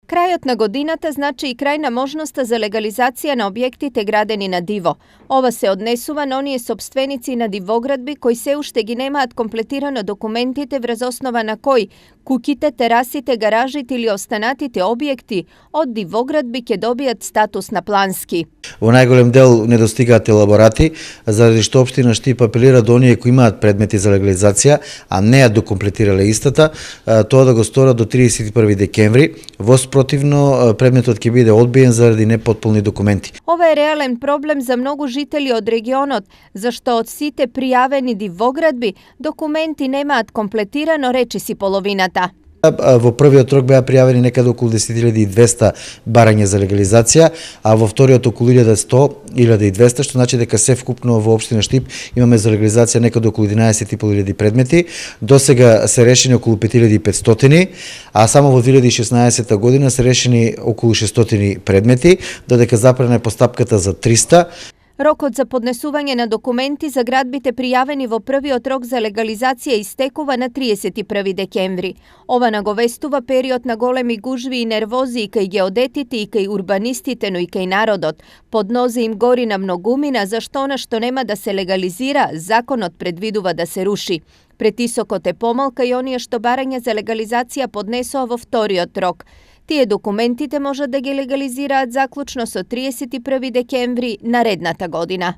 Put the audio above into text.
Крајот на годината значи и крај на можноста за легализација на објектите градени на диво. Ова се однесува на оние сопственици на дивоградби кои се уште ги немаат комплетирано документите врз основа на кои куќите, терасите, гаражите или останатите објекти од дивоградби ќе добијат статус на плански. Во најголем дел не достигаат елаборати, заради што општина Штип апелира до оние кои имаат предмети за легализација, а не ја докомплетирале истата, тоа да го сторат до 31 декември. Во спротивно, предметот ќе биде одбиен заради непотполни документи. Ова е реален проблем за многу жители од регионот, зашто од сите пријавени дивоградби документи немаат комплетирано речиси половината. Во првиот рок беа пријавени некаде околу 10.200 барања за легализација, а во вториот околу 1.100-1.200, што значи дека се вкупно во општина Штип имаме за легализација некаде околу 11.500 предмети. До сега се решени околу 5.500, а само во 2016 година се решени околу 600 предмети, додека запрена е постапката за 300. Рокот за поднесување на документи за градбите пријавени во првиот рок за легализација истекува на 31 декември. Ова наговестува период на големи гужви и нервози и кај геодетите и кај урбанистите, но и кај народот. Под нозе им гори на многумина, зашто она што нема да се легализира, законот предвидува да се руши. Претисокот е помалка и оние што барања за легализација поднесоа во вториот рок. Тие документите можат да ги легализираат заклучно со 31 декември наредната година.